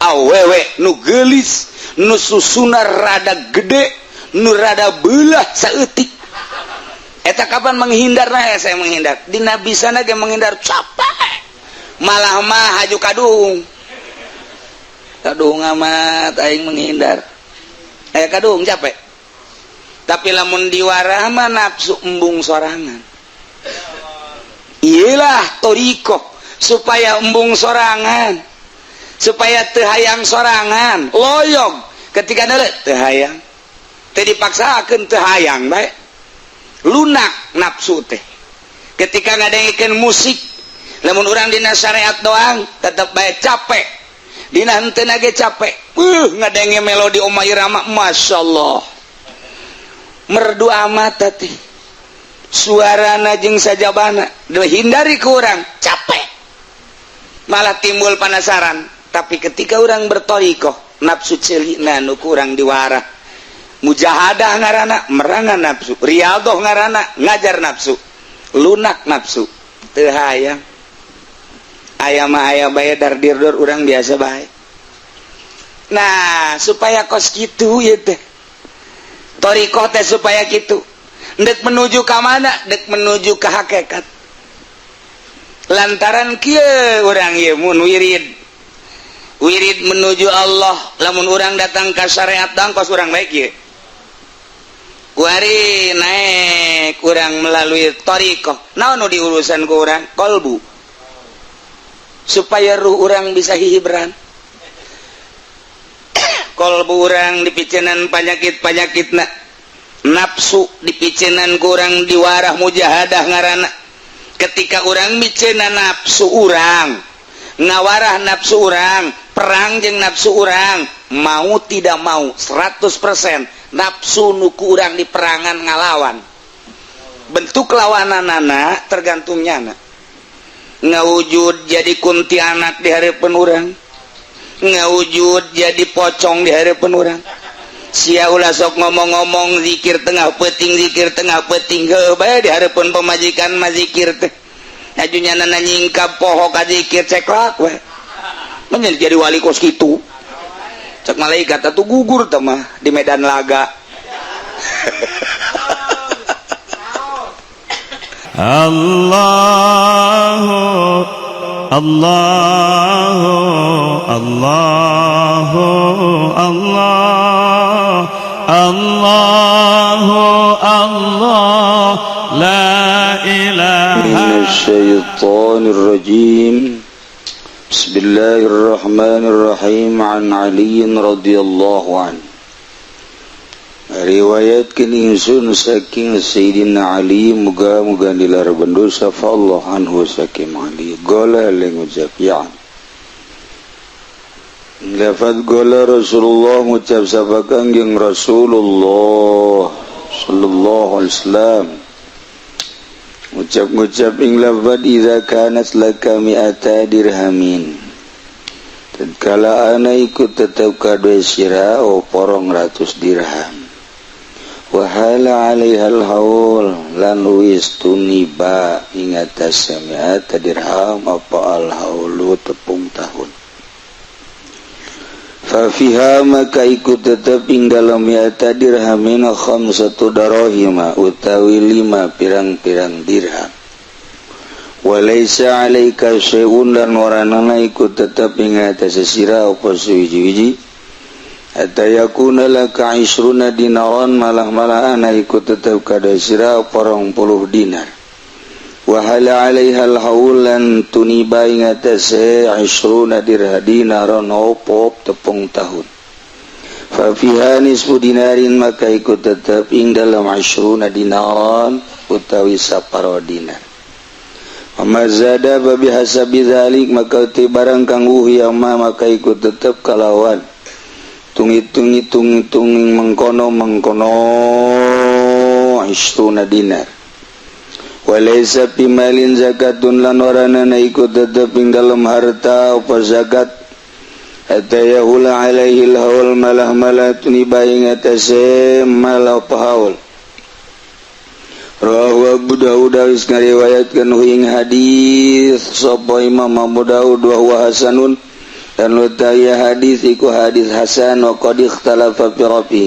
Awewe nu geulis, nu susuna rada gede, nu rada belah saeutik. Eta kapan menghindar? Nah, saya menghindar dina bisa ge menghindar, capek malah mah, haju kadung kadung amat aing menghindar. Eh, kadung capek, tapi lamun diwarah mah nafsu embung sorangan. Iyalah thoriqoh, supaya embung sorangan, supaya teu hayang sorangan. Loyog ketika nere teu hayang, teu dipaksakeun, teu hayang bae, lunak nafsu teh. Ketika ngadengekeun musik, lamun urang dina syariat doang tetep bae capek, dina henteu ge capek. Ngadenge melodi Oma Irama, Masya Allah, merdu amat teh suarana jeung sajabana. Hindari ku urang capek, malah timbul penasaran. Tapi ketika urang berthoriqoh, nafsu celikna nu kurang diwarah. Mujahadah ngarana merangan nafsu, riyadhoh ngarana ngajar nafsu, lunak nafsu, teu hayang. Aya mah aya bae, dar dirdur urang biasa bae. Nah, supaya kos kitu ieu teh thoriqoh teh, supaya gitu. Dek menuju ka mana? Dek menuju ke hakikat. Lantaran kieu urang ieu mun wirid, wirid menuju Allah. Lamun urang datang ke syariat dang kos urang baik ieu, kuari naik urang melalui thoriqoh. Naon nu diurusan ku urang? Kolbu, supaya ruh urang bisa hihibran. Kolbu urang dipicenan panyakit-panyakitna nafsu, dipicenan ku urang diwarah, mujahadah ngarana. Ketika urang micena nafsu urang, ngawarah nafsu urang, perang jeung nafsu urang, mau tidak mau 100% nafsu nu ku urang di perangan ngalawan. Bentuk lawananana tergantung nyana, ngawujud jadi kuntianak di hareupeun urang, ngawujud jadi pocong di hareupeun urang. Sia ulah sok ngomong-ngomong zikir tengah peuting, zikir tengah peuting. Heuh bae, di hareupeun pamajikan mah zikir teh. Aju nyana nyingkap poho ka zikir, ceklak we. Menjadi jadi wali kos kitu. Cek malaikat atuh gugur teh mah di medan laga. Allahu Allahu Allahu Allah Allahu Allah La من ilaha الشيطان الرجيم. بسم الله الرحمن الرحيم. عن علي رضي الله عنه، riwayatkeun ingsun saking Sayyidina Ali, muga-muga dilaraban dosa Allah anhu saking Ali. Qala ngucap ya lafaz qala Rasulullah, ngucap sapa Kangjeng Rasulullah sallallahu alaihi wasallam, ngucap-ngucap ing lafaz idza kanat laka mi'ata dirhamin, tatkala ana ikut tetep kadue sira oh porong ratus dirham, wahala alaihal haul lan wis tuniba ing atas mi'ata dirham apa al haulu tepung tahun, fa fiha maka ikut tetep ing dalam mi'ata dirhamin khamsatu darahima utawi lima pirang-pirang dirham, walaysa alaika syai'un dan waranana ikut tetep ing atas sira apa suwiji-wiji, hatta yakuna laka isruna dinaran malah-malah ana ikut tetep kada sira 20 dinar, wahala alaihal haulan tuniba ing atase isruna dinaran opo tepung tahun, fa fiha nisfu dinarin maka ikut tetep ing dalam isruna dinaran utawi saparo dinar. Amma zada fa bihasabi dzalik maka ti barang kang wuhi ma maka ikut tetep kalawan tungi-tungi tungi-tungi mengkono mengkono isruna dinar. Walaysa bimalin zakatun lan waranana ikut tetep ing dalam harta apa zakat, hatta yahula alaihi haul malah malah tuniba ing atase malah apa haul. Rawahu Abu Dawud, wis ngariwayatkeun ing hadis sapa Imam Abu Dawud, wa huwa hasanun. Dan utawi hadis iku hadis hasan wa qad ikhtalafa fi rafi.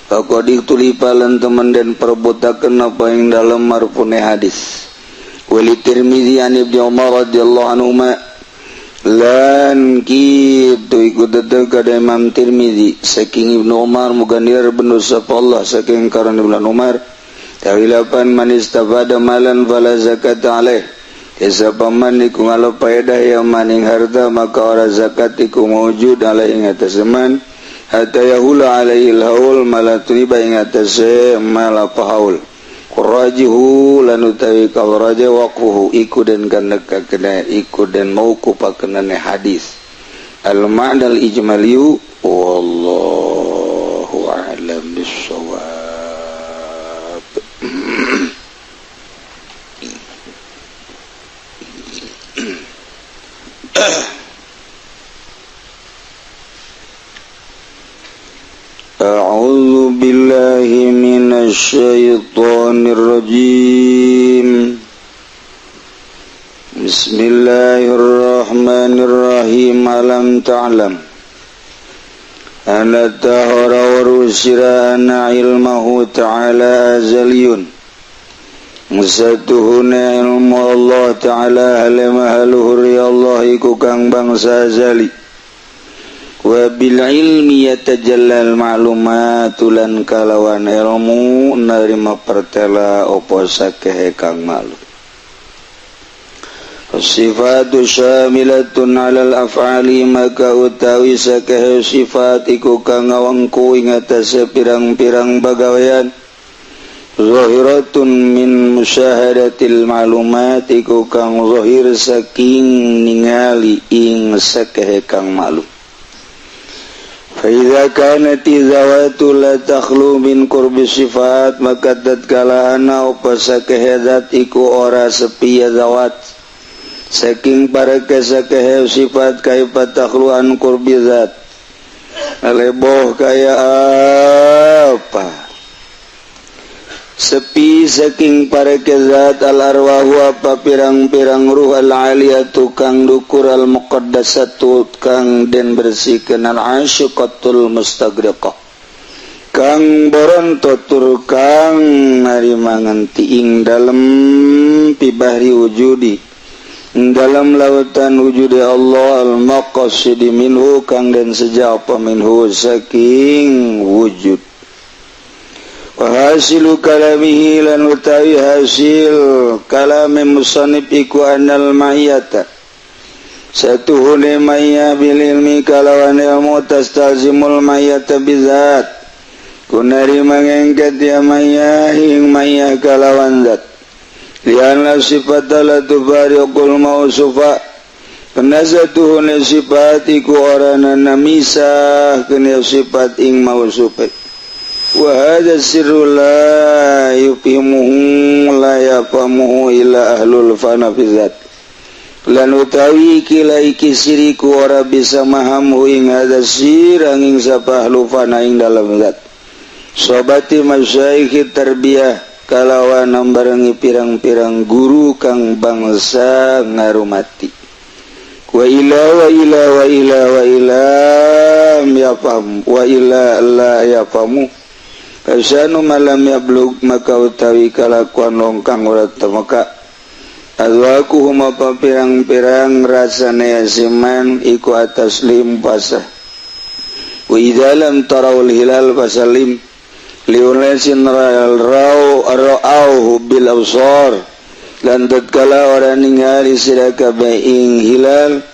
Wa qad ikhtalifa lan temen den perebutakeun apa ing dalem marfune hadis. Wali Tirmizi an Ibnu Umar radhiyallahu anhuma lan kitu iku tetep kada Imam Tirmizi saking Ibnu Umar muga nir bener sapa Allah saking karan Ibnu Umar tawilapan man istafada malan fala zakata alaih. Sapa man iku ngalo paedah ya maning harta maka ora zakat iku mawujud alai ing atas man hatta yahula alaihi alhaul malatuiba ing atas mala haul rajihu lan utawi kal raja waqfuhu iku den kandekakena iku den mauqufakenane hadis al ma'na al ijmaliyu wallahu a'lam bissawab. A'udzu billahi minasy syaithanir rajim. Bismillahirrahmanirrahim. Alam ta'lam anna tahara wa rusira anna ilmahu ta'ala azaliyun musatuhuna ilmu Allah ta'ala halamahaluhur ya Allah iku kang bangsa azali wa bil ilmi yatajallal ma'lumatu lan kalawan ilmu narima pertela opo sakehe kang maklum. Sifatu syamilatun 'alal af'ali maka utawi sakehe sifat iku kang ngawengku ing atase pirang-pirang bagawean zahiratun min musyahadatil ma'lumat iku kang zahir saking ningali ing sakehe kang maklum. Fa idza kanat zawatu la takhlu min qurbi sifat maka tatkala ana apa sakehe zat iku ora sepi ya zawat saking pareke sakehe sifat kaifa takhlu an qurbi zat leboh kaya apa sepi saking pareke zat al arwahu apa pirang-pirang ruh al aliyatu kang dukur al muqaddasatu kang den bersihkeun al asyiqatul mustagriqah kang boronto tur kang narima ngenti ing dalem pibahri wujudi ing dalam lautan wujudi Allah al maqasidi minhu kang den seja apa minhu saking wujud. Wa hasilu kalamihi lan utawi hasil kalami musannif iku annal ma'iyata satuhune ma'iyah bil ilmi kalawan ilmu tastalzimul ma'iyata bizat kunari mangengket ya ma'iyah ing ma'iyah kalawan zat lianna sifata la tufariqul mausufa kena satuhune sifat iku ora namisah kena sifat ing mausufe. Wa hadza sirru la yufimuhu la yafamuhu illa ahlul fana fi zat lan utawi kila iki siriku ora bisa mahamu ing hadza sir angin sapa ahlu fana ing dalam zat sobati masyayikh tarbiyah kalawan nambarengi pirang-pirang guru kang bangsa ngarumati wa ila wa ila wa ila wa ila yafam wa ila la yafamu kasanu malam yablug maka utawi kalakuan longkang ora temeka azwakuhum apa pirang-pirang rasane asiman iku atas lim pasah wa idza lam tarawul hilal fasalim liunasin ra'al rau ra'auhu bil absar lan tatkala ora ningali sira kabeh ing hilal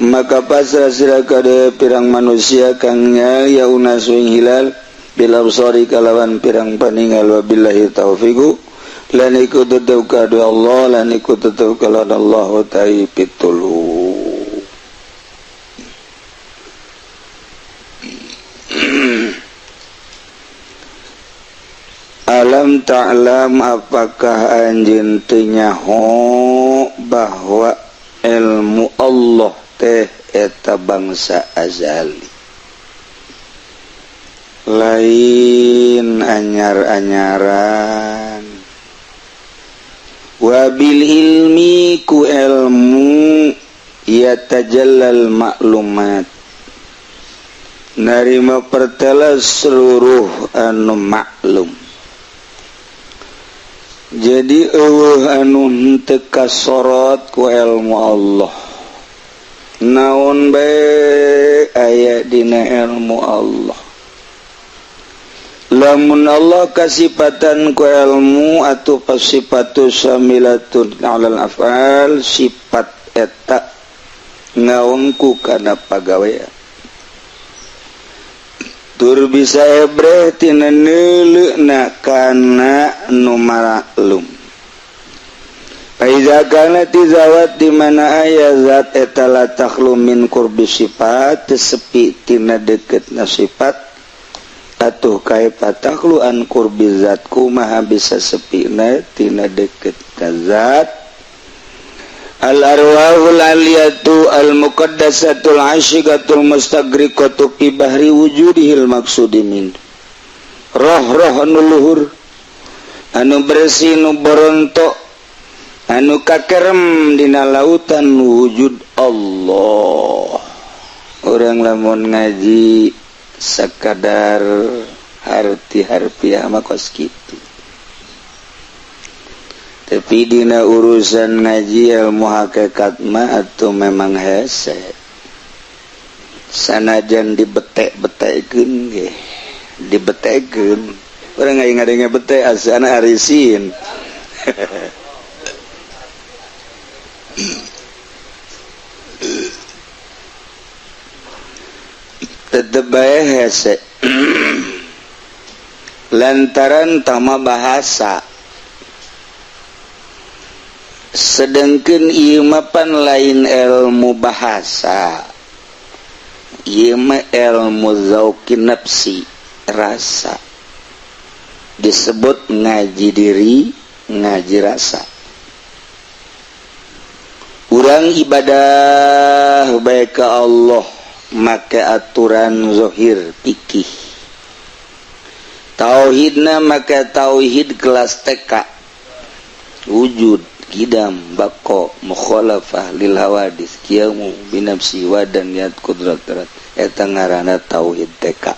maka pasrah sira kabeh pirang manusia kang ningali ya unasu ing hilal bil absari kalawan pirang paningal wabillahi taufiqu lan iku tetep kadu Allah lan iku tetep kalawan Allah ta'ala pitulu. Alam ta'lam apakah anjeun teu nyaho bahwa ilmu Allah teh eta bangsa azali lain anyar-anyaran wabil ilmi ku ilmu Yatajallal maklumat, narima pertela seluruh anu maklum. Jadi eueuh anu henteu kasorot ku ilmu Allah. Naon bae aya dina ilmu Allah. Lamun Allah kasipatan ku ilmu atau pasipatu samilatun alal af'al, sifat eta ngaungku kana pagawean. Tur bisa ebreh tina neuleuna kana nu maklum. Fa iza kanat zawat, di mana aya zat eta, la takhlu min qurbi sifat, sepi tina deketna sifat, atuh kaifa takhlu an qurbi zat, kumaha bisa sepina tina deket ka zat? Al arwahul aliyatu al muqaddasatul asyiqatul mustagriqatu fi bahri wujudihil maksudi min, roh-roh anu luhur, anu bersih, nu boronto, anu kakerem dina lautan wujud Allah. Orang lamun ngaji sakadar harti harfiah mah kos kitu, tapi dina urusan ngaji ilmu hakikat mah atau memang hese, sanajan dibetek-betekeun ge dibetekeun. Urang nggak ngadenge bete asana arisin. Tetep bae hese lantaran tama bahasa, sedangkan ieu mah pan lain ilmu bahasa, ieu mah ilmu zauqin nafsi, rasa. Disebut ngaji diri, ngaji rasa. Urang ibadah baik ke Allah make aturan zohir fikih, tauhidna make tauhid kelas TK, wujud, kidam, bako, mukhalafah lil hawadis, qiyamu binafsi wa dan niat kudrat. Eta ngaranna tauhid TK.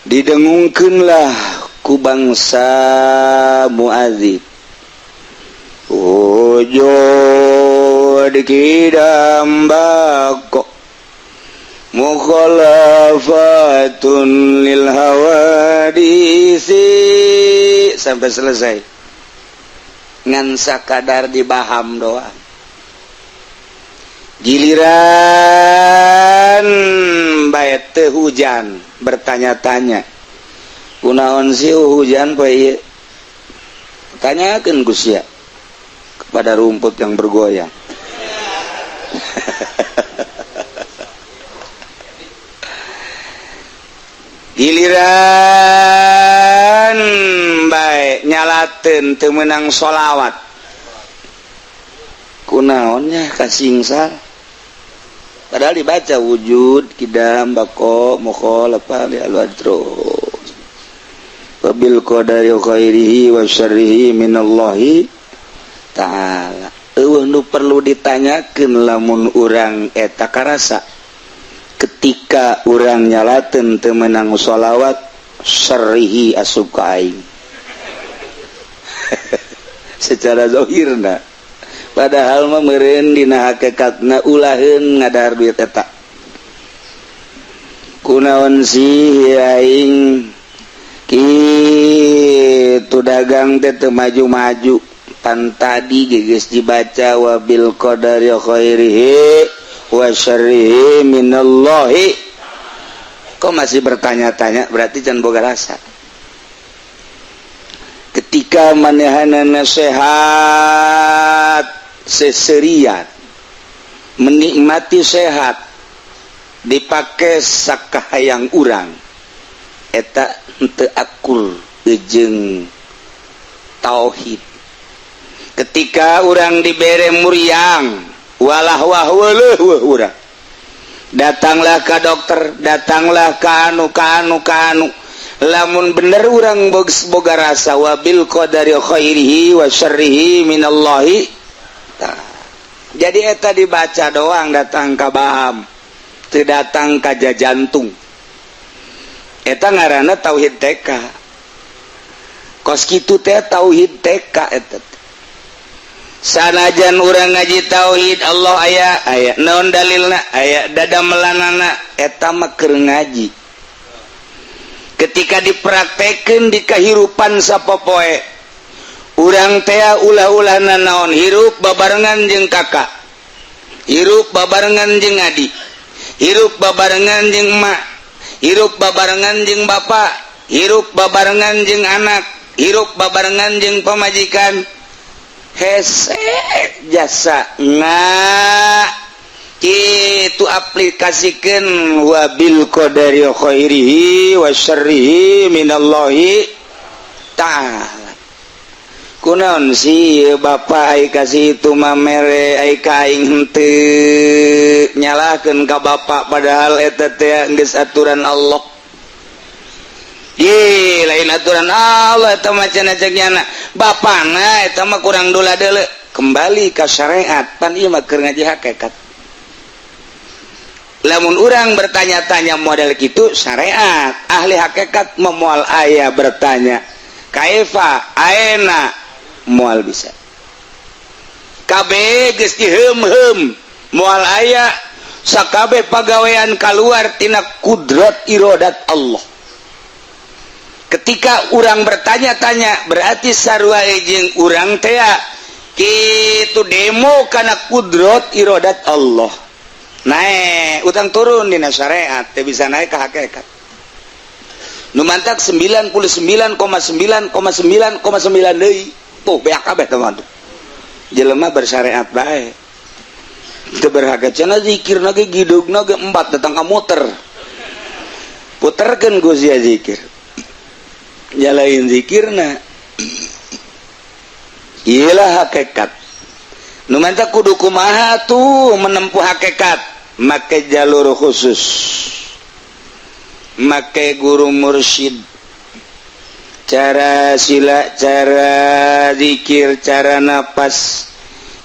Didengungkeunlah ku bangsa muadzib, wujud, kidam, bako, mukhalafatun lil hawadisi, sampai selesai. Ngan sakadar dibaham doang. Giliran bae teu hujan bertanya-tanya, kunaon sih hujan poe ieu? Tanyakeun ku sia kepada rumput yang bergoyang. Giliran bae nyalateun teu meunang sholawat, kunaonnya kasingsar? Padahal dibaca wujud, kidam, bako, mukhalafah li al-adrus, wabil qadari khairihi wa syarrihi minallahi ta'ala. Eueuh nu perlu ditanyakeun lamun urang eta karasa ketika urang nyalateun teu meunang sholawat, syarrihi asup ka aing secara zahirna. Padahal mah meureun dina hakikatna ulaheun ngadahar duit eta. Kunaon sih aing kitu dagang teh teu maju-maju? Pan tadi geus dibaca wabil qadari khairihi wa syarrihi minallahi, kok masih bertanya-tanya? Berarti can boga rasa. Ketika manehanana sehat seserian, menikmati sehat, dipakai sakahayang urang, eta henteu akur jeung tauhid. Ketika urang dibere muriang, walah wah weuleuh urang, datanglah ke dokter, datanglah ke anu ka anu ka anu. Lamun bener urang boga rasa wabil qadari khairihi wa syarrihi minallahi. Jadi eta dibaca doang datang ka baham, teu datang ka jantung. Eta ngaranna tauhid TK. Kos kitu teh tauhid TK eta. Sanajan urang ngaji tauhid, Allah aya, aya naon dalilna, aya dada melanana, eta mah keur ngaji. Ketika dipraktekeun di kehidupan sapopoe urang teh, ulah-ulah nanaon, hirup babarengan jeung kakak, hirup babarengan jeung adi, hirup babarengan jeung emak, hirup babarengan jeung bapak, hirup babarengan jeung anak, hirup babarengan jeung pamajikan, hese jasa nga itu aplikasikan wabil qadari khairihi wa syarrihi minallahi ta'ala. Kunaon sih bapak ai kasih itu mah mere, ai ka aing henteu, nyalahkeun ka bapak, padahal eta teh geus aturan Allah. Ye, lain aturan Allah eta mah cenah, cek nyana. Bapana eta mah kurang dola deule, kembali ka syariat. Pan ieu mah keur ngaji hakikat. Lamun urang bertanya-tanya model gitu syariat, ahli hakikat memual aya bertanya kaifa, aena, moal bisa. Kabeh geus diheum-heum, moal aya, sakabeh pagawean keluar tina kudrat irodat Allah. Ketika orang bertanya-tanya, berarti sarua jeung urang tea kitu demo karena kudrat irodat Allah. Naik utang turun dina syariat teu bisa naik ke hakikat. Nu mantak 99,9,9,9 deui tuh beak kabeh teman. Jelema bersyariat bae teu berhakikat. Cenah zikir ge gidugna ge empat, datang ka muter puterkeun ku sia zikir, jalain zikirna. Iyalah hakikat. Nu mantak kudu kumaha tuh menempuh hakikat? Make jalur khusus, make guru mursyid, cara sila, cara zikir, cara napas.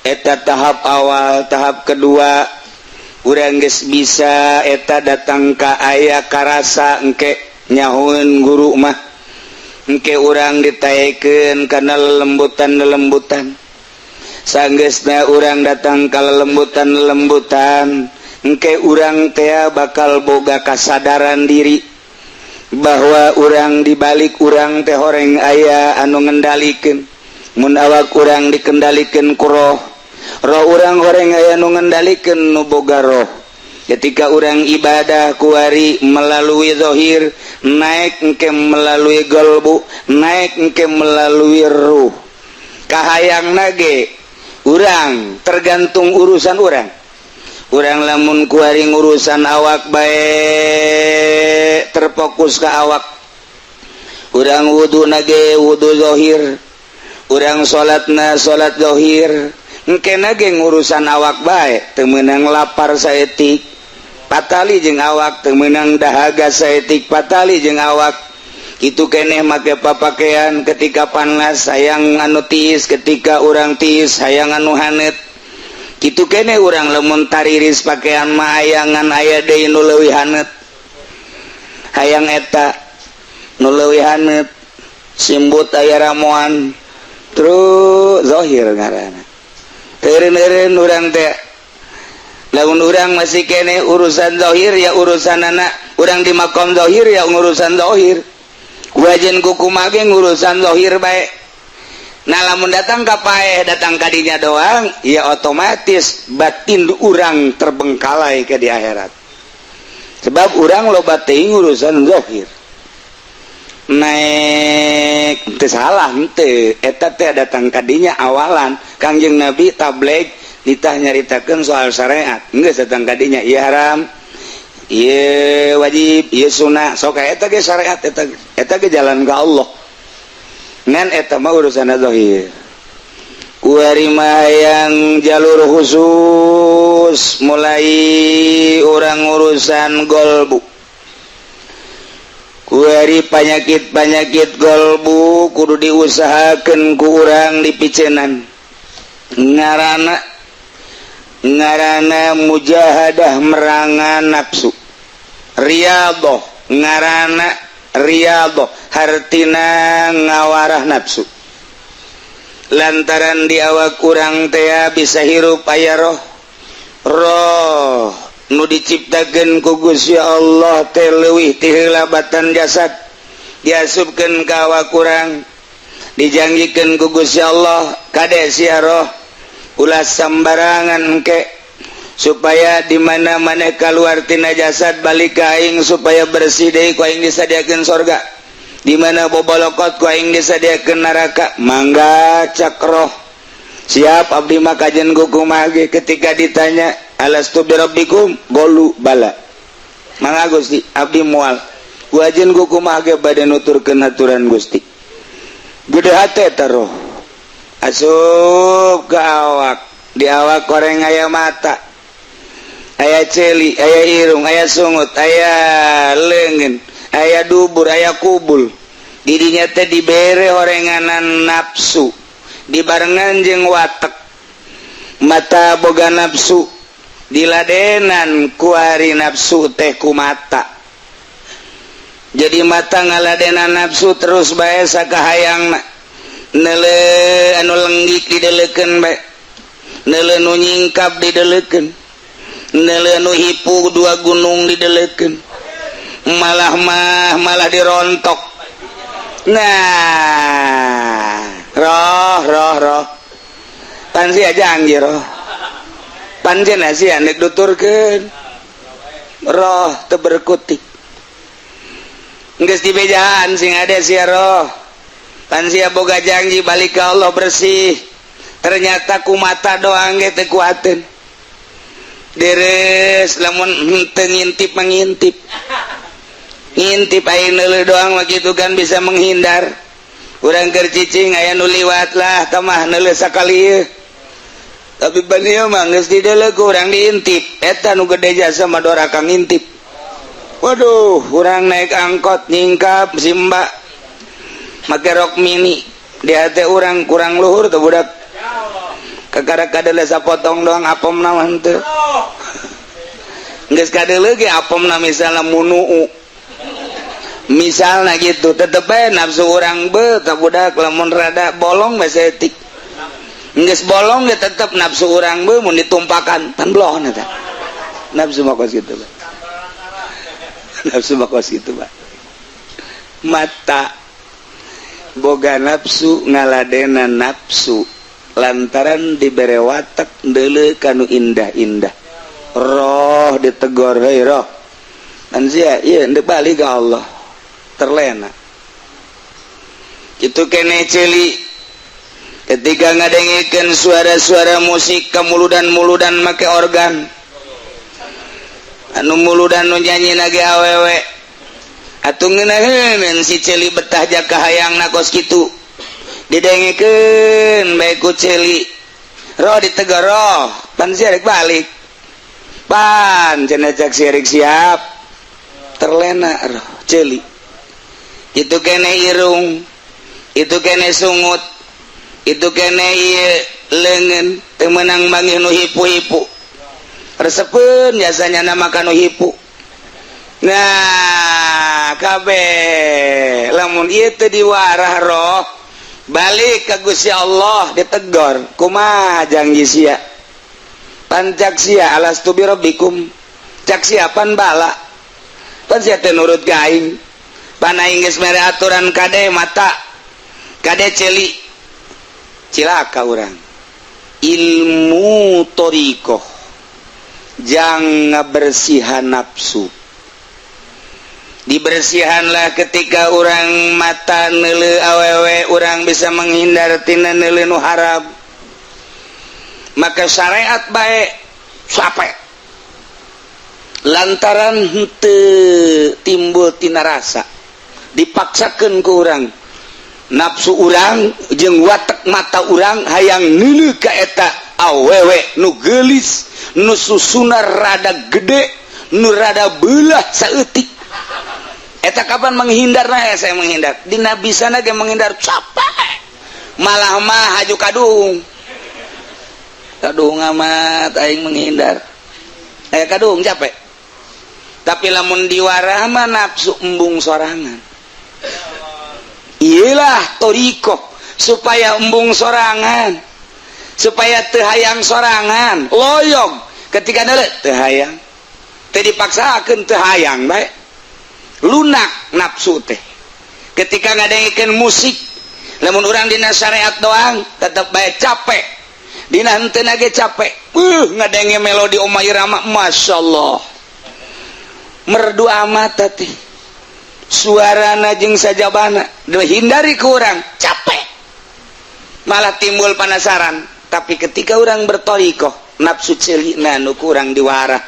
Eta tahap awal. Tahap kedua, urang geus bisa eta, datang ka aya karasa engke nyahueun guru mah, engke urang ditaekeun kana lelembutan lelembutan. Sanggeusna urang datang ka lelembutan lelembutan, engke urang tea bakal boga kasadaran diri bahwa urang dibalik urang teh horeng aya anu ngendalikeun. Mun awak urang dikendalikan ku roh, roh urang horeng aya nu ngendalikeun, nu boga roh. Ketika urang ibadah kuari melalui zohir, naik engke melalui golbu, naik engke melalui ruh. Kahayang nage urang tergantung urusan urang. Urang lamun kuari urusan awak baik, terfokus ke awak urang, wudhu nage wudhu zohir, urang salatna salat zohir, engke nage ngurusan awak baik. Teu meunang lapar saetik patali jeung awak, teu meunang dahaga saetik patali jeung awak. Itu keneh make papakaian, ketika panas hayang anu tiis, ketika urang tiis hayang anu hanet. Kitu keneh urang lamun tariris pakaian mah hayangan aya deui nu leuwih hanet, hayang eta nu leuwih hanet, simbut aya ramuan. Terus zahir ngaranna. Eureun-eureun urang teh lamun urang masih keneh urusan zahir, ya urusan anak urang di makom zahir, ya urusan zahir, wajen kuku ge ngurusan zahir bae. Nah, lamun datang ka paeh, datang kadinya doang, ya otomatis batin urang terbengkalai ke di akhirat, sebab urang loba teuing urusan zahir. Naik teu salah henteu, eta teh datang kadinya awalan. Kangjeng Nabi tabligh ditah nyaritakeun soal syariat, geus datang kadinya, ieu haram, ieu wajib, ieu sunah, sok eta ge syariat, eta eta ge jalan ka Allah. Ngan eta mah urusan zahir. Kuari mah yang jalur khusus, mulai orang urusan golbu. Kuari penyakit-penyakit golbu kudu diusahakan ku urang dipicenan, ngarana Ngaranna mujahadah, merangan nafsu. Riyadhah ngaranna, riyadhah hartina ngawarah nafsu, lantaran di awak urang tea bisa hirup aya roh. Roh nu diciptakeun ku Gusti Allah teh leuwih ti heula batan jasad. Diasupkeun ka awak urang, dijanjikeun ku Gusti Allah, "Kade sia roh, ulah sambarangan ke, supaya di mana-mana keluar tina jasad balik ka aing, supaya bersih deui, ku aing disadiakeun sorga. Di mana bobolokot, ku aing disadiakeun neraka." "Mangga," cak roh, "siap abdi mah kajen kumaha ge." Ketika ditanya, "Alastu birabbikum?" Qalu bala. "Mangga Gusti, abdi moal wajen kumaha ge bade nuturkeun aturan Gusti." Gede hate eta roh asup ke awak. Di awak koreng aya mata, aya celi, aya irung, aya sungut, aya leungeun, aya dubur, aya kubul. Didinya teh dibere horenganan nafsu dibarengan jeung watek. Mata boga nafsu, diladenan kuari nafsu teh ku mata. Jadi mata ngaladenan nafsu terus bae sakahayangna. Neule anu lenggik dideleukeun bae, neule nu nyingkap dideleukeun, neule nu hipu dua gunung dideleukeun, malah mah malah dirontok. Nah, roh, roh, roh, pan sia janji roh, pan cenah sia nek duturkeun. Roh teu berkutik. Geus dibejaan, "Sing ada sia roh, pan sia boga janji balik ke Allah bersih." Ternyata ku mata doang ge teu kuateun. Deres lamun henteu ngintip, mengintip, ngintip aing neuleuh doang mah kitu kan bisa menghindar. Urang keur cicing aya nu liwat lah, tamah neuleuh sakali ieu. Tapi ban ieu mah geus dideuleu ku urang, diintip. Eta nu gede jasa mah doraka ngintip. Waduh, urang naik angkot nyingkap si mbak make rok mini. Di hati urang kurang luhur tuh budak, kakara kadeuleu sapotong doang, apem mah henteu. Geus kadeuleu ge apemna misalna munuu, misalnya gitu, tetep bae nafsu urang be tak budak. Lamun rada bolong bae saeutik, geus bolong ge tetep nafsu urang be. Mun ditumpakan pan blon eta nafsu mah kos kitu, Pak. Nafsu mah kos kitu, Pak. Mata boga nafsu, ngaladena nafsu lantaran dibere watak deuleu kanu indah-indah. Roh ditegor, "Hei roh, pan sia ieu ndek balik ke Allah." Terlena itu kene celi ketika ngadengekeun suara-suara musik, kemuludan-muludan make organ, anu muludan nu nyanyi lagi awewe atuh ngeunaheun. Si celi betah jaka hayang kos kitu, didengekeun bae ku celi. Roh ditegur, "Roh, pan sia rek balik, pan cenah cak sirik siap." Terlena roh celi itu kene irung, itu kene sungut, itu kene ieu leungeun. Teu meunang manggih nu hipu-hipu, resepeun biasanya nama kanu hipu. Nah, kabeh lamun ieu teu diwarah, roh balik ke Gusti Allah ditegor, "Kumaha janji sia? Pan cak sia alastu birabbikum, cak sia pan bala, pan sia teu nurut ka aing, pan aing geus mere aturan. Kade mata, kade celi." Cilaka urang. Ilmu thoriqoh jang ngabersihan nafsu. Dibersihanlah ketika orang mata neuleu awewe, orang bisa menghindar tina neuleu nu haram. Maka syariat baik sampai lantaran henteu timbul tina rasa, dipaksakan ke orang nafsu urang jeung watek mata urang hayang neuleu ka eta awewe nu geulis, nu susuna rada gede, nu rada belah saeutik. Eta kapan menghindar? Nah, saya menghindar dina bisa ge menghindar capek, malah mah haju kadung. Kaduhung amat aing menghindar. Aya kaduhung capek. Tapi lamun diwarah mah nafsu embung sorangan. Iyalah thoriqoh supaya embung sorangan, supaya teu hayang sorangan, loyog ketika neuleuh teu hayang, teu dipaksakeun teu hayang bae. Lunak nafsu teh. Ketika ngadengekeun musik, lamun urang dina syariat doang tetep bae capek. Dina henteu ge capek. Ngadenge melodi Oma Irama, masyaallah. Merdu amat teh. Suarana jeung sajabana dihindari ku urang capek. Malah timbul penasaran. Tapi ketika orang berthoriqoh, nafsu celikna nu kurang diwarah.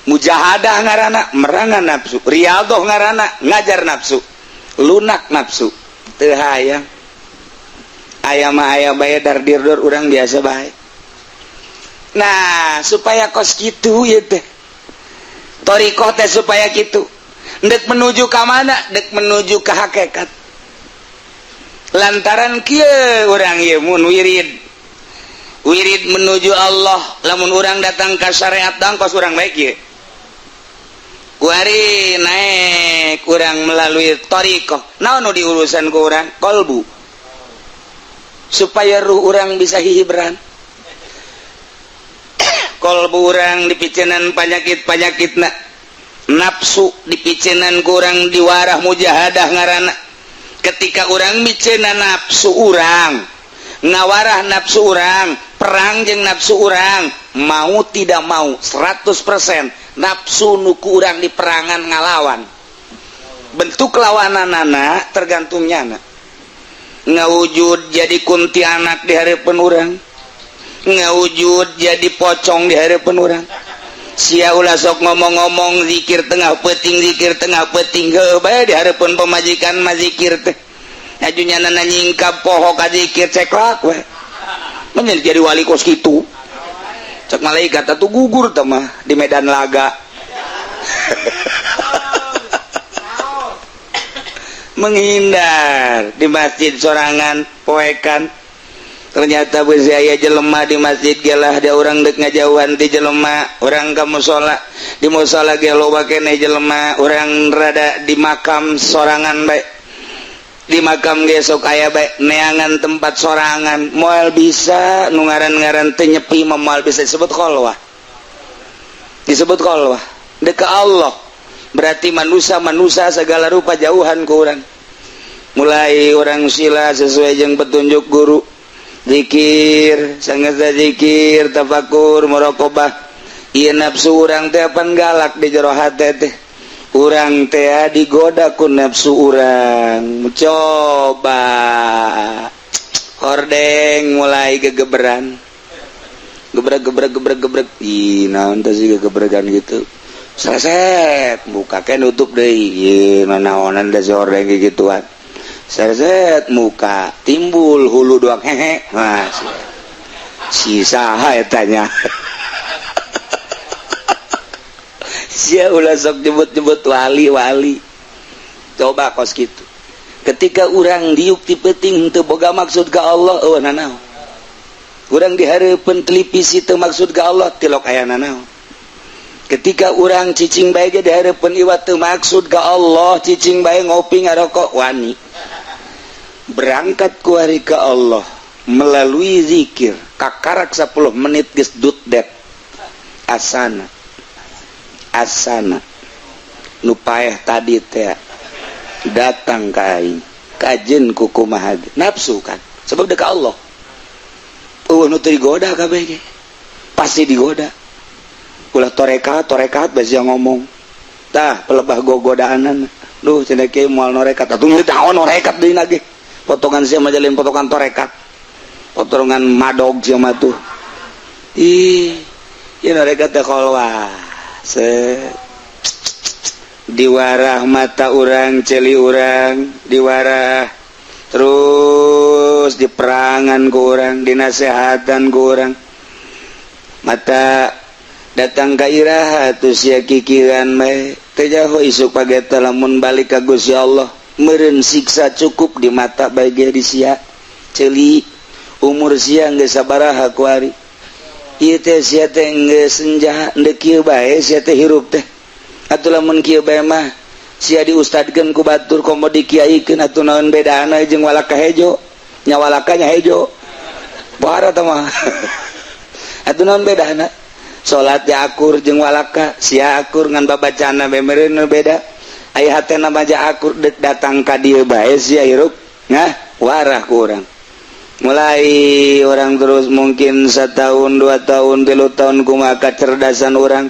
Mujahadah ngarana merangan nafsu, riyadhah ngarana ngajar nafsu, lunak nafsu. Teu hayang. Aya mah aya bae dar dirdur urang biasa bae. Nah, supaya kos kitu ieu teh. Thoriqoh teh supaya kitu. Dek menuju ka mana? Dek menuju ke hakikat. Lantaran kieu urang ieu mun wirid. Wirid menuju Allah, lamun urang datang ka syariat dang kos urang baik ieu. Kuari naik urang melalui thoriqoh. Naon nu diurusan ku urang? Kolbu. Supaya ruh urang bisa hihibran. Kolbu urang dipicenan panyakit-panyakitna. Nafsu dipicenan kurang diwarah mujahadah ngarana. Ketika urang micena nafsu urang, ngawarah nafsu urang, perang jeung nafsu urang, mau tidak mau 100% nafsu nu ku urang di perangan ngalawan. Bentuk lawananana tergantung nyana. Ngawujud jadi kuntianak di hareupeun urang, ngawujud jadi pocong di hareupeun urang. Sia ulah sok ngomong-ngomong zikir tengah peuting, zikir tengah peuting, heuh bae di hareupeun pamajikan mah zikir teh. Aju nyana nyingkap poho ka zikir ceklak we. Menjadi jadi wali kos kitu. Cek malaikat atuh gugur teh mah di medan laga. Menghindar di masjid sorangan poekan. Ternyata beusi aya jelema di masjid gelah da urang deuk ngajauhan ti jelema, urang ka musala, di musala ge loba keneh jelema, urang rada di makam sorangan bae. Di makam ge sok aya bae neangan tempat sorangan, moal bisa nu ngaran-ngaran teu nyepi mah moal bisa disebut kholwah. Disebut kholwah. Deuk ka Allah. Berarti manusia-manusia segala rupa jauhan ku urang. Mulai urang sila sesuai jeung petunjuk guru. Zikir, sanggeus zikir, tafakur, muraqabah. Ieu nafsu urang teh pan galak di jero hate teh. Urang teh digoda ku nafsu urang. Coba hordeng mulai gegeberan. Gebrek gebrek gebrek gebrek. Ih, naon teh sih gegebregan gitu. Sreset, muka ke nutup deui. Ieu nanaonan da si hordeng gituan. Sreset muka timbul hulu doang hehe. Nah, si saha eta nya. Sia ulah sok nyebut-nyebut wali-wali. Coba kos kitu. Ketika urang diuk ti peuting teu boga maksud ka Allah, eueuh nanaon. Urang dihareupeun televisi teu maksud ka Allah, tilok aya nanaon. Ketika urang cicing bae ge dihareupeun iwat teu maksud ka Allah, cicing bae ngopi ngarokok wani. Berangkat kuari ke Allah melalui zikir kakarak 10 menit geus dut det asana asana nu paeh tadi teh datang ka aing kajeun ku kumaha nafsu kan sebab deuk ka Allah eueuh nu teu digoda kabeh ge pasti digoda ulah torekat torekat basi ngomong tah pelebah gogodaanan duh cenah kieu moal norekat atuh naon norekat deui ge potongan sia mah jalin potongan torekat potongan madog sia mah tuh ih ieu norekat teh kholwah se diwarah mata urang ceuli urang diwarah terus diperangan ku urang dinasehatan ku urang mata datang ka iraha tuh sia kikiran bae teu jaho isuk pageta lamun balik ka Gusti Allah meureun siksa cukup di mata bae ge di sia ceuli umur sia geus sabaraha kuari Ieu teh sia teh geus senja deuk kieu bae sia teh hirup teh. Atuh lamun kieu bae mah sia diustadkeun ku batur komo dikiaikeun atuh naon bedana jeung walaka hejo. Nya walaka nya hejo. Bara teh mah. Atuh naon bedana? Salat ya akur jeung walaka, sia akur ngan babacana bae meureun beda. Aya hatena mah akur deuk datang ka dieu bae sia hirup. Nah, warah ku urang. Mulai orang terus mungkin setahun, 2 tahun, 3 tahun kumaha kecerdasan orang.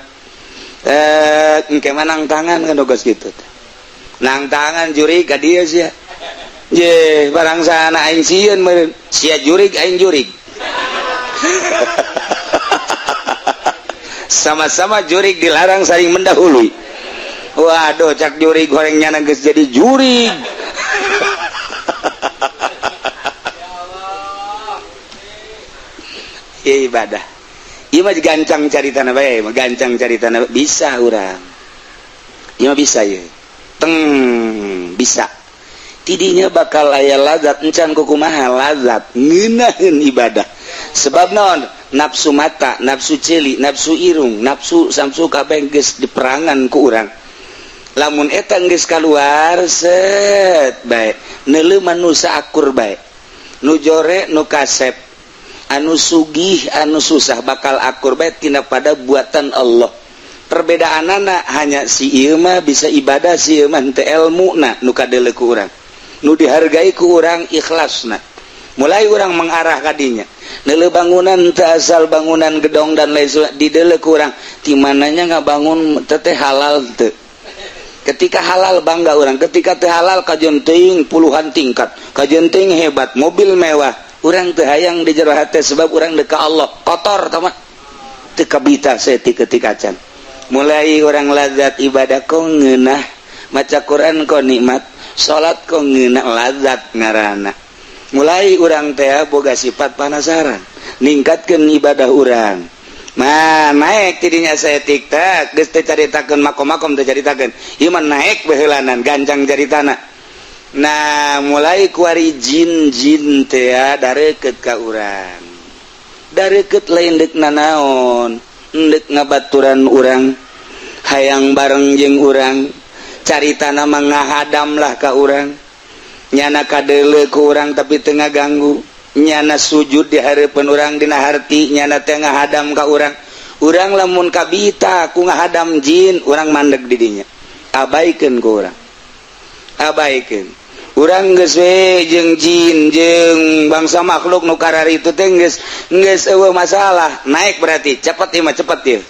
Engke mah nang tangan kan geus kitu. Nang tangan jurig ka dieu sia. Ye, barang sana aing sieun meureun. Sia jurig aing jurig. Sama-sama jurig dilarang saling mendahului. Waduh, cak jurig goreng nyana geus jadi jurig. Ya ibadah. Ieu mah gancang caritana bae, gancang caritana bisa urang. Ieu mah bisa ieu. Teng bisa. Tidinya bakal aya lazat encan kukumaha lazat ngeunaheun ibadah. Sebab naon? Nafsu mata, nafsu ceuli, nafsu irung, nafsu samsu kabeh geus diperangan ku urang. Lamun eta geus kaluar set bae, neuleuh manusa akur bae. Nu jore nu kasep, anu sugih anu susah bakal akur bae tina pada buatan Allah. Perbedaanana hanya si ieu mah bisa ibadah, si ieu mah henteu elmuna nu kadeuleu ku urang. Nu dihargai ku urang ikhlasna. Mulai urang mengarah kadinya. Neuleuh bangunan teu asal bangunan gedong dan lain sebagainya dideuleu ku urang. Ti mananya ngabangun teh halal teu. Ketika halal bangga urang, ketika teu halal kajeun teuing puluhan tingkat, kajeun teuing hebat, mobil mewah. Urang teu hayang di jero hate sebab urang deuk ka Allah. Kotor tah mah. Teu kabita saeutik ketika can. Mulai urang lazat ibadah kok ngeunah, maca Quran kok nikmat, salat kok ngeunah lazat ngaranna. Mulai urang teh boga sifat panasaran, ningkatkeun ibadah urang. Nah, naik tidinya saeutik teh geus teh caritakeun makom-makom teh caritakeun. Ieu mah naik baheulanan gancang caritana. Nah, mulai kuari jin-jin teh dareukeut ka urang. Dareukeut lain deuk nanaon, deuk ngabaturan urang, hayang bareng jeung urang, caritana mah ngahadam lah ka urang. Nyana kadeuleu ku urang tapi teu ngaganggu, nyana sujud di hareupeun urang dina harti, nyana teh ngahadam ka urang. Urang lamun kabita ku ngahadam jin, urang mandeg di dinya. Abaikeun ku urang. Abaikeun. Urang geus we jeung jin jeung bangsa makhluk nu kararitu teh geus geus eueuh masalah. Naik berarti cepet ieu mah, cepet ieu.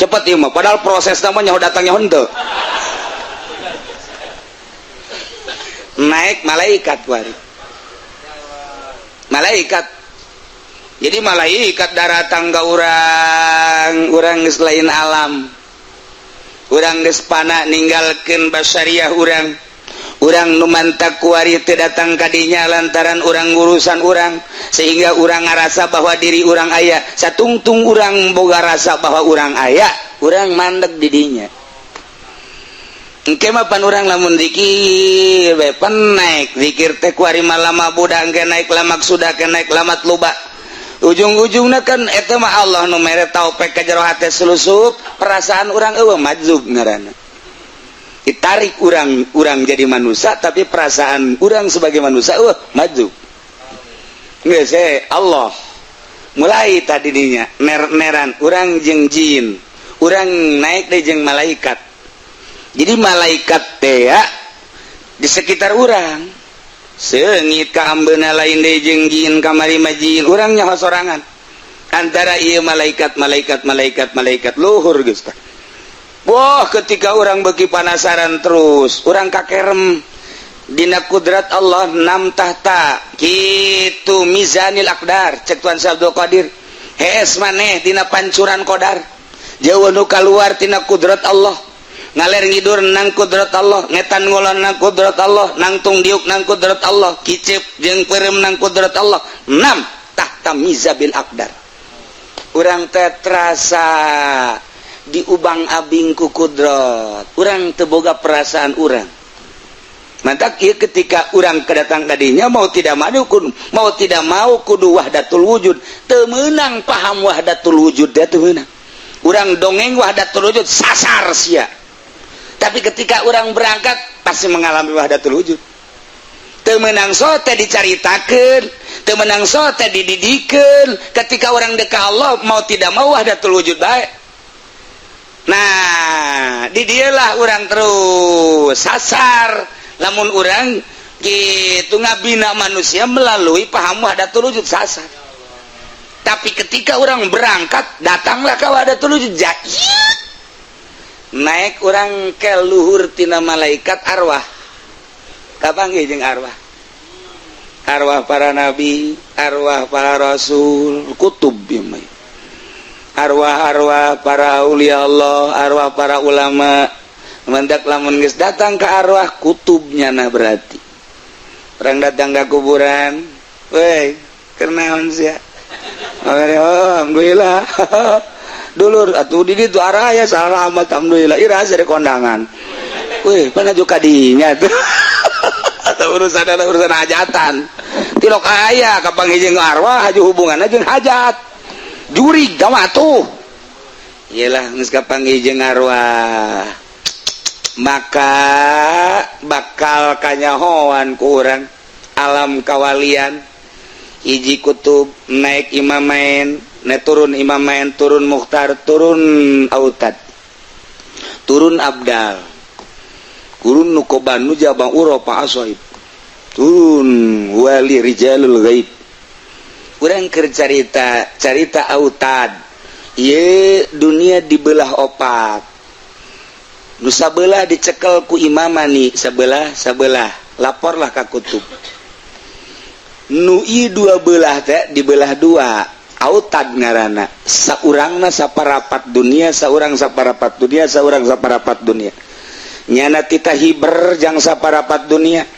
Cepet ieu mah padahal prosesna mah nyaho datangnya henteu. Naik malaikat kuari. Malaikat. Jadi malaikat daratang ka urang, urang geus lain alam. Urang geus pana ninggalkeun basyariah urang. Urang nu mantak kuari teu datang ka dinya lantaran urang ngurusan urang sehingga urang ngarasa bahwa diri urang aya. Satungtung urang boga rasa bahwa urang aya, urang mandeg di dinya. Engke mah pan urang lamun zikir bae pan naik zikir teh kuari mah lama budak engke naik lamak sudah ke naik lamat luba. Ujung-ujungna kan eta mah Allah nu mere taufik ka jero hate sulusup perasaan urang eueuh majzub ngaranna. Ditarik urang, urang jadi manusia tapi perasaan urang sebagai manusia eueuh majzub. Geus Allah mulai tadi dinya ner-neran urang jeung jin, urang naik deui jeung malaikat. Jadi malaikat teh ya, di sekitar urang seungit ka ambeuna lain deui jeung jin kamari mah jin urang nyaho sorangan. Antara ieu malaikat malaikat malaikat malaikat luhur geus tah. Wah, ketika orang beki panasaran terus, orang kakerem dina kudrat Allah nam tahta kitu mizanil aqdar cek Tuan Syekh Abdul Qadir. Hees maneh dina pancuran qadar. Jauh nu kaluar tina kudrat Allah. Ngaler ngidur nang kudrat Allah, ngetan ngulon nang kudrat Allah, nangtung diuk nang kudrat Allah, kicep jeung peureum nang kudrat Allah. Nam tahta mizabil aqdar. Urang teh terasa diubang abing ku kudrat. Urang teu boga perasaan urang. Mantak ieu ketika urang kedatang kadinya, mau tidak mau kudu, mau tidak mau kudu wahdatul wujud. Teu meunang paham wahdatul wujud teh, teu meunang. Urang dongeng wahdatul wujud, sasar sia. Tapi ketika urang berangkat, pasti mengalami wahdatul wujud. Teu meunang sote dicaritakeun, teu meunang sote dididikeun. Ketika orang dekat Allah, mau tidak mau wahdatul wujud baik. Nah, di dialah orang terus sasar lamun orang gitu ngabina manusia melalui paham wahdatul wujud, sasar. Tapi ketika orang berangkat, datanglah ke wahdatul wujud, naik orang ke luhur tina malaikat, arwah, kapanggih jeung arwah, arwah para nabi, arwah para rasul, kutub, arwah-arwah para aulia Allah, arwah para ulama. Mendak lamun geus datang ke arwah kutubnya, nah berarti orang datang ke kuburan, weh, kenaon sia? Oh, alhamdulillah, dulur atuh di ditu araya salamat, alhamdulillah. Ira dari kondangan, weh, mana juga dinya tuh atau urusan ada urusan hajatan tilok aya kapanggih jeung arwah, haju hubunganna jeung hajat jurig gawa tuh. Iyalah, geus kapanggih jeung arwah, maka bakal kanyahoan ku urang alam kawalian. Hiji kutub, naik imamain, ne turun imamain, turun mukhtar, turun autad, turun abdal, turun nukoban, nujabang, uropa, asoib, turun wali, rijalul gaib. Urang keur carita carita autad. Ye, dunia dibelah opat, nu sabelah dicekel ku imamani, sebelah sebelah laporlah ka kutub. Nu ieu dua belah teh dibelah dua, autad ngaranna. Saurangna saparapat dunia, saurang saparapat dunia, saurang saparapat dunia. Nyana tita hiber jang saparapat dunia,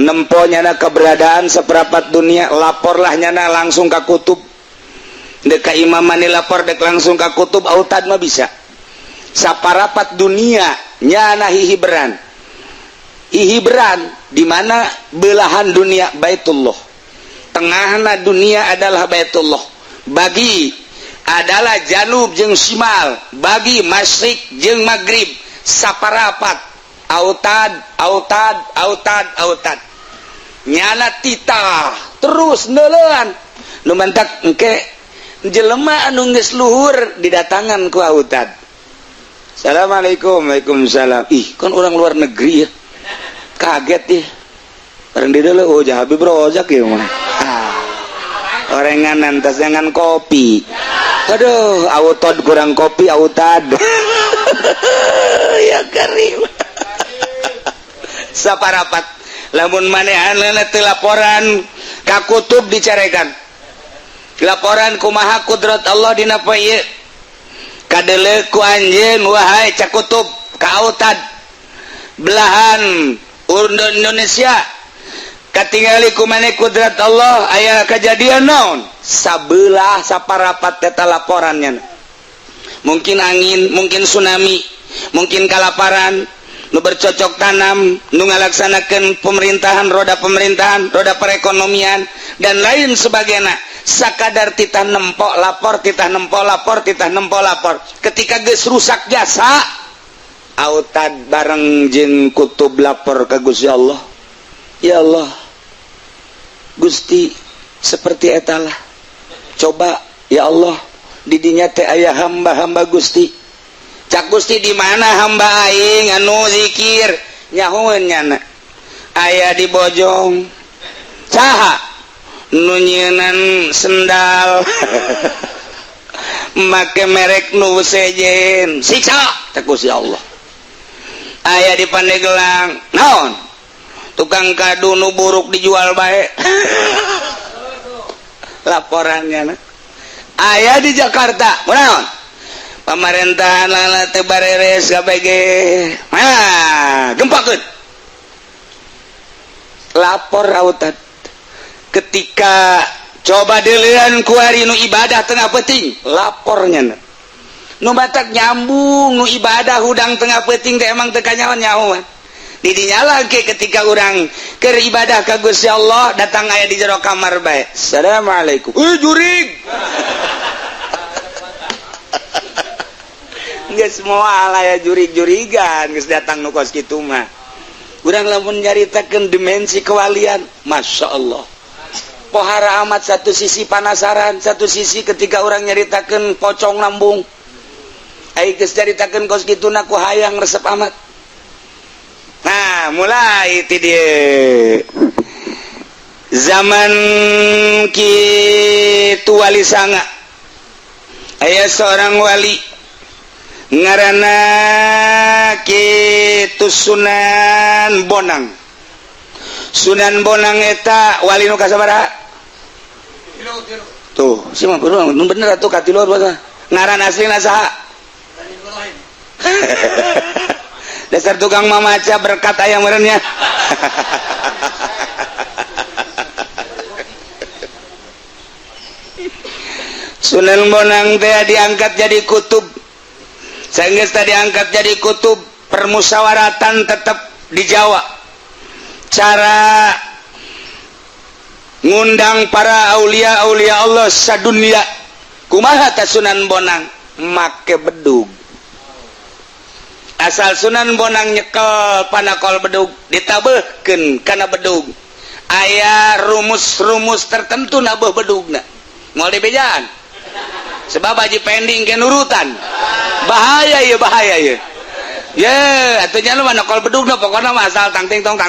nempo nyana keberadaan seperapat dunia, laporlah nyana langsung ka kutub. Dek ka imamani lapor, dek langsung ka kutub. Autad mah bisa saparapat dunia nyana hihiberan. Hihiberan di mana? Belahan dunia Baitullah, tengahna dunia adalah Baitullah, bagi adalah janub jeung simal, bagi masyrik jeung maghrib, saparapat autad, autad, autad, autad. Nyana titah terus neuleuan. Nu mantak engke jelema anu geus luhur didatangan ku autad. "Assalamualaikum." "Waalaikumsalam." "Ih, kan orang luar negeri ya." Kaget ya bareng di dulu, "Oh, Habib Rozak ya mah." Ah, orengan tas jangan kopi. Aduh, autad kurang kopi, autad. Ya karim, saparapat lamun manehanna teu laporan ka kutub, dicarekan. Laporan kumaha kudrat Allah dina poe ieu, kadeuleu ku anjeun wahai cak kutub ka autad. Belahan Indonesia katingali ku maneh kudrat Allah, aya kejadian naon? Sabelah saparapat teta laporannya, mungkin angin, mungkin tsunami, mungkin kalaparan, nu bercocok tanam, nu ngalaksanakeun pemerintahan, roda pemerintahan, roda perekonomian, dan lain sebagainya. Sakadar titah nempok lapor, titah nempok lapor, titah nempok lapor. Ketika geus rusak jasa, autad bareng jeung kutub lapor ke Gusti Allah. "Ya Allah Gusti, seperti etalah. Coba ya Allah, didinya teh aya hamba-hamba Gusti." Cak Gusti, "Di mana hamba aing anu zikir?" Nyahoeun nyana, "Aya di Bojong." "Saha?" "Nu nyieunan sendal make merek nu sejen." "Siksa," cak Gusti Allah. "Aya di Pandeglang." "Naon?" "Tukang kadu nu buruk dijual bae." Laporannya nah. "Aya di Jakarta." "Naon?" "Pemerintahan lala teu bareres KPG." "Nah, gempakeun." Lapor autad. Ketika coba dilihat kuari nu ibadah tengah peting, lapornya nu batak nyambung nu ibadah hudang tengah peting teh emang teu kanyahoan nyahoan. Didinya lagi ketika orang keur ibadah ka Gusti Allah datang aya di jero kamar bae. Assalamualaikum. Jurig. Geus moal aya jurig-jurigan geus datang nu kos kitu mah. Urang lamun nyaritakeun dimensi kewalian, Masya Allah. Pohara amat satu sisi panasaran, satu sisi ketika orang nyaritakeun pocong nambung. Ai geus nyaritakeun kos kitu na ku hayang resep amat. Nah, mulai ti dieu. Zaman kitu wali sanga. Aya seorang wali ngaranna kitu Sunan Bonang. Sunan Bonang eta wali nu kasabaraha? Tuh, si mah bener atuh katilu ngaran aslina saha? Dasar tukang mamaca berkat ayam merenya. Sunan Bonang teh diangkat jadi kutub. Sanggeus tadi diangkat jadi kutub, permusyawaratan tetap di Jawa. Cara ngundang para aulia-aulia Allah sadunia. Kumaha ta Sunan Bonang? Make bedug. Asal Sunan Bonang nyekel panakol bedug, ditabehkeun kana bedug. Aya rumus-rumus tertentu nabeuh bedugna. Moal dibejaan. Sebab haji pending ke nurutan. Bahaya ya, bahaya ya. Ye, atuh nya lu mah nakol bedugna pokona mah asal tang ting tong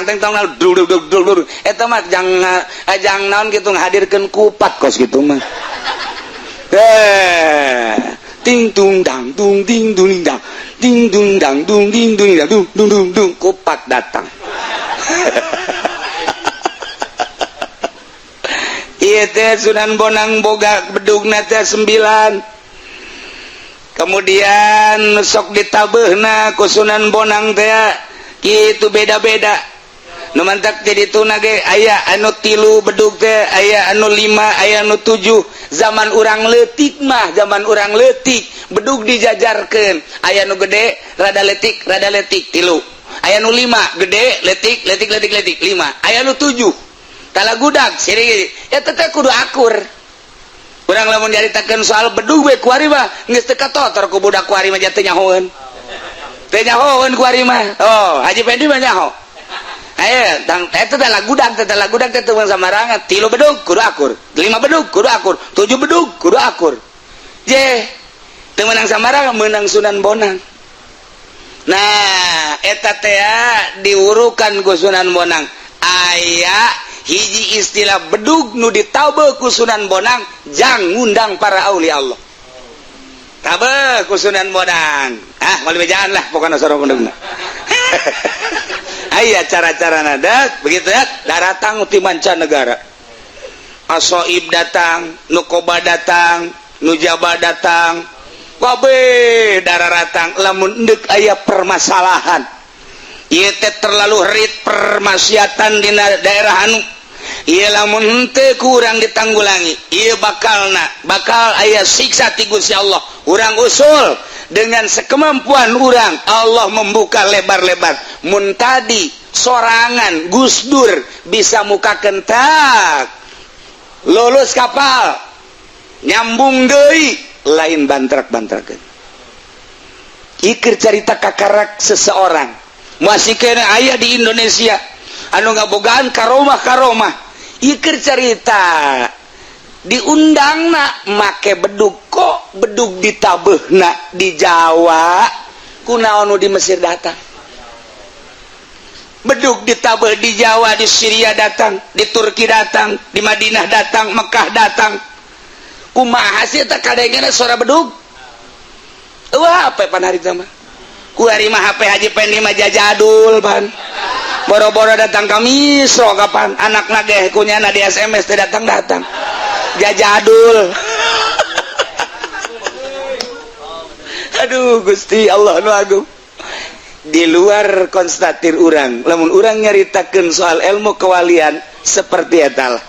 dul dul dul dul. Eta mah jang naon kitu ngahadirkeun kupat kos kitu mah. Ting tung dang dung ding dung dang. Ding dung dang dung ding dung dang dung dung dung dung, kupat datang. Ieu teh Sunan Bonang boga bedugna teh 9. Kemudian sok ditabeuhna ku Sunan Bonang teh kitu beda-beda. Nu mantak jadi tuna ge aya anu 3 bedug teh, aya anu 5, aya anu 7. Zaman urang leutik mah, zaman urang leutik bedug dijajarkeun. Aya nu gede, rada leutik 3. Aya nu 5 gede, leutik leutik leutik leutik 5. Aya nu 7. Talagudag siri eta teh kudu akur. Urang lamun nyaritakeun soal bedug we kuari mah geus teu katotor ku budak kuari mah teu nyahoeun. Teu nyahoeun kuari mah. Oh, Haji Pendi mah nyaho. Ayo, tang eta teh lagudag teh teu samarangan. 3 bedug kudu akur, 5 bedug kudu akur, 7 bedug kudu akur. Je, teu meunang samarangan, meunang Sunan Bonang. Nah, eta teh diwurukan ku Sunan Bonang. Aya hiji istilah bedug nu ditabeuh ku Sunan Bonang jang ngundang para aulia Allah. Tabeuh ku Sunan Bonang. Ah, moal bejaan lah pokona sorong bedugna. Aya cara-cara nadat begitu ya, daratang ti mancanegara. Asoib datang, Nukoba datang, Nujaba datang, kabeh dararatang lamun endek aya permasalahan. Ieu teh terlalu rit permaksiatan dina daerah anu. Ieu lamun henteu ku urang ditanggulangi, ieu bakalna bakal aya siksa ti Gusti Allah. Urang usul dengan sekemampuan urang, Allah membuka lebar-lebar. Mun tadi sorangan Gus Dur bisa muka kentak lulus kapal nyambung deui lain bantrak-bantrakeun. Ikir carita kakarak seseorang masih kena aya di Indonesia anu ngabogaan karomah-karomah. Ikir carita diundangna make bedug, kok bedug ditabeuhna di Jawa kunaon nu di Mesir datang. Bedug ditabeuh di Jawa, di Syria datang, di Turki datang, di Madinah datang, Mekah datang. Kumaha sih eta kadengena suara bedug? Wah, apa pan harita mah? Ku hari mah HP Haji Pendi mah jajadul pan. Boro-boro datang ka Misro kapan anakna ge kunyana di SMS teh datang-datang. Jajadul. Aduh Gusti Allah nu agung. Di luar konstatir urang, lamun urang nyaritakeun soal ilmu kewalian seperti eta lah.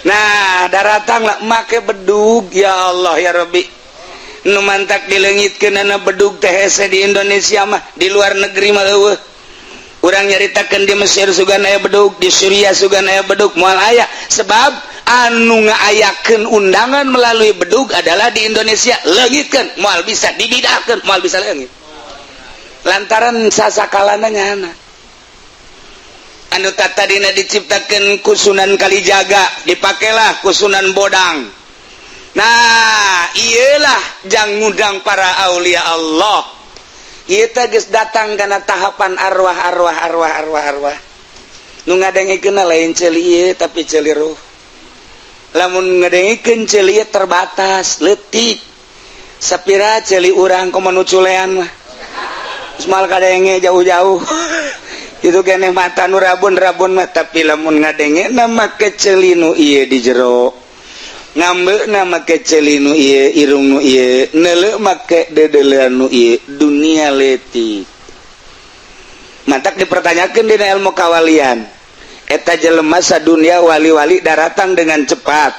Nah, daratang lah make bedug ya Allah ya Rabbi. Nu mantak dileungitkeun ana bedug teh hese di Indonesia mah, di luar negeri mah eueuh. Urang nyaritakeun di Mesir sugan aya bedug, di Suriah sugan aya bedug, moal aya sebab anu ngaayakeun undangan melalui bedug adalah di Indonesia. Leungitkeun moal bisa, dibidahkeun moal bisa leungit. Lantaran sasakalana nyana. Anu tadina diciptakeun ku Sunan Kalijaga, dipakelah ku Sunan Bonang. Nah, iyalah jang ngundang para aulia Allah. Kita geus datang karena tahapan arwah arwah arwah arwah arwah. Nu ngadengikeun lain ceuli ieu tapi ceuli ruh. Lamun ngadengikeun ceuli ieu terbatas, leutik. Sapira ceuli urang komo nu culean mah. Geus moal kadenge jauh-jauh. Itu keneh mata nu rabun-rabun mah, tapi lamun ngadengena make ceuli nu ieu di jero. Ngambeuna make ceuli nu ieu, irung nu ieu, neuleuh make deudeulean nu ieu, dunia leutik. Matak dipertanyakeun dina ilmu kawalian. Eta jelema sadunia wali-wali daratang dengan cepat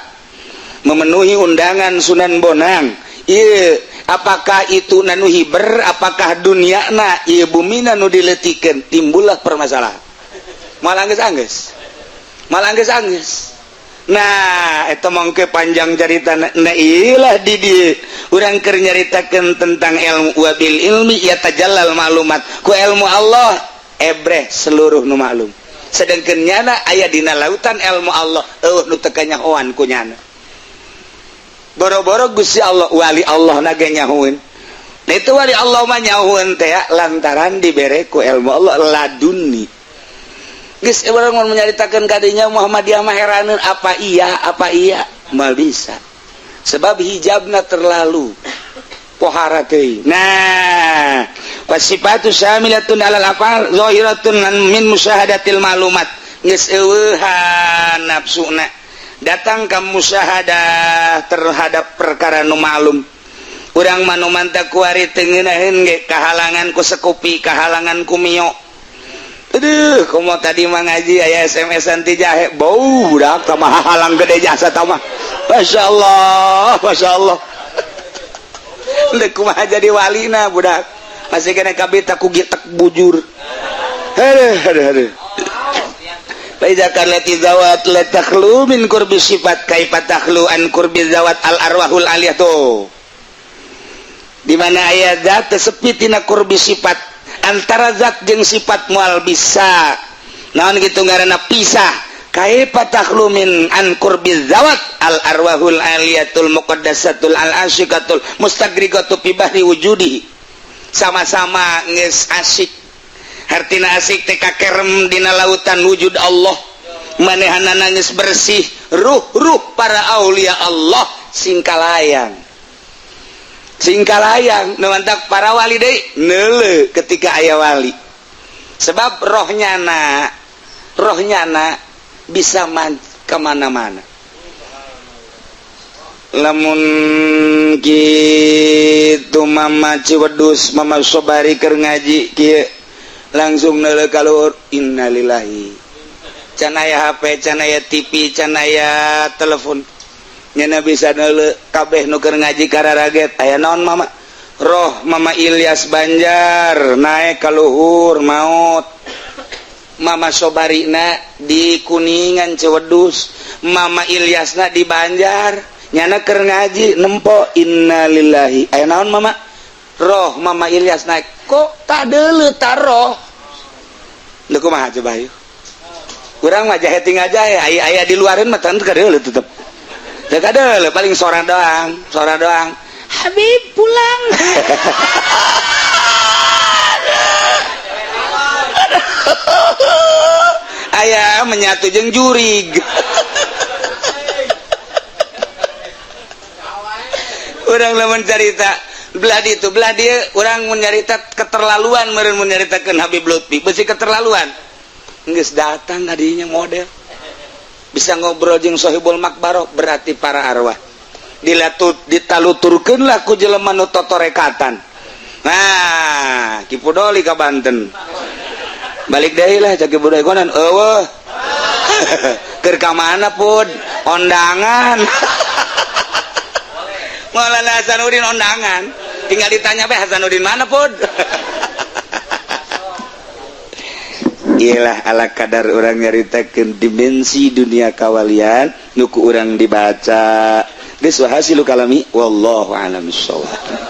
memenuhi undangan Sunan Bonang. Ieu apakah itu nanu hiber, apakah duniana ieu bumina nu dileutikeun, timbullah permasalahan. Moal anggeus-anggeus. Moal anggeus-anggeus. Nah, eta mangke panjang carita. Nah, iyalah di dieu urang keur nyaritakeun tentang ilmu wabil ilmi yatajallal maklumat. Ku ilmu Allah ebreh seluruh nu maklum. Sedangkan nyana aya dina lautan ilmu Allah, eueuh nu teu kanyahoan ku nyana. Boro-boro Gusti Allah, wali Allah na ge nyahoeun. Nah, itu wali Allah mah nyahoeun teh lantaran dibere ku ilmu Allah laduni. Geus urang mun menyaritakeun kadinya Muhammadiyah mah heraneun, apa iya moal bisa. Sebab hijabna terlalu pohara teuing. Nah, wasifatu syamilatun alal afal zahiratun min musyahadatil maklumat. Geus eueuhan nafsuna datang ka musyahadah terhadap perkara nu maklum. Urang mah nu mantap kuari teu ngeunaheun ge kahalangan ku sekupi, kahalangan ku mio. Aduh, komo tadi mah ngaji aya SMS-an ti jahe, bau budak tah mah halang gede jasa tah mah. Masya Allah, Masya Allah. Deuk kumaha jadi walina budak. Masih kena kabita ku gitek bujur. Aduh, aduh, aduh. Fa iza kanati zawat la takhlu min qurbi sifat kaifa takhlu an qurbi zawat al arwahul aliyah tuh. Di mana aya zat sepi tina qurbi sifat, antara zat jeung sifat moal bisa naon gitu ngaranna pisah. Kaifa takhlu min an qurbi zawat al arwahul aliyatul muqaddasatul al asyiqatul mustagriqatu fi bahri wujudihi. Sama-sama geus asik, hartina asik teh kakerem dina lautan wujud Allah, manehana nangis bersih, ruh-ruh para aulia Allah singkalayang singkalayang. Nu mantak para wali deui neuleuh ketika aya wali, sebab rohnya na bisa kemana-mana. Lamun kitu Mama Ciwedus, Mama Sobari keur ngaji kieu langsung neuleuh ka luhur, innalillahi. Can aya HP, can aya TV, can aya telepon, nyana bisa neuleuh kabeh nu keur ngaji kararaget. Aya naon Mama? Roh Mama Ilyas Banjar naik ka luhur maut. Mama Sobarina di Kuningan Ciwedus, Mama Ilyasna di Banjar, nyana keur ngaji nempo innalillahi. Aya naon Mama? Roh Mama Ilyas naik. Kok tak deuleuh ta roh? Leuh kumaha coba yeuh? Urang mah jahe tinggal jahe, aya aya di luareun mah teu kadeuleuh tetep. Teu kadeuleuh paling sora doang, sora doang. Habib pulang. Aya menyatu jeung jurig. Urang lamun carita belah ditu belah dieu, urang mun nyarita keterlaluan meureun mun nyaritakeun Habib Lutfi, beusi keterlaluan. Geus datang kadinya model. Bisa ngobrol jeung Sohibul Makbaroh, berarti para arwah. Dilatut ditaluturkeun lah ku jelema nu totorekatan. Nah, Ki Pudoli ka Banten. Balik deui lah cak Ki Pudoli konan eueuh. Keur ka mana pun ondangan. Maulana Hasanuddin ondangan. Tinggal ditanya bae Hasanuddin mana pun. Iyalah, ala kadar urang nyaritakeun dimensi dunia kawalian nu ku urang dibaca. Geus, wa hasilu kalami, wallahu a'lam bissawab.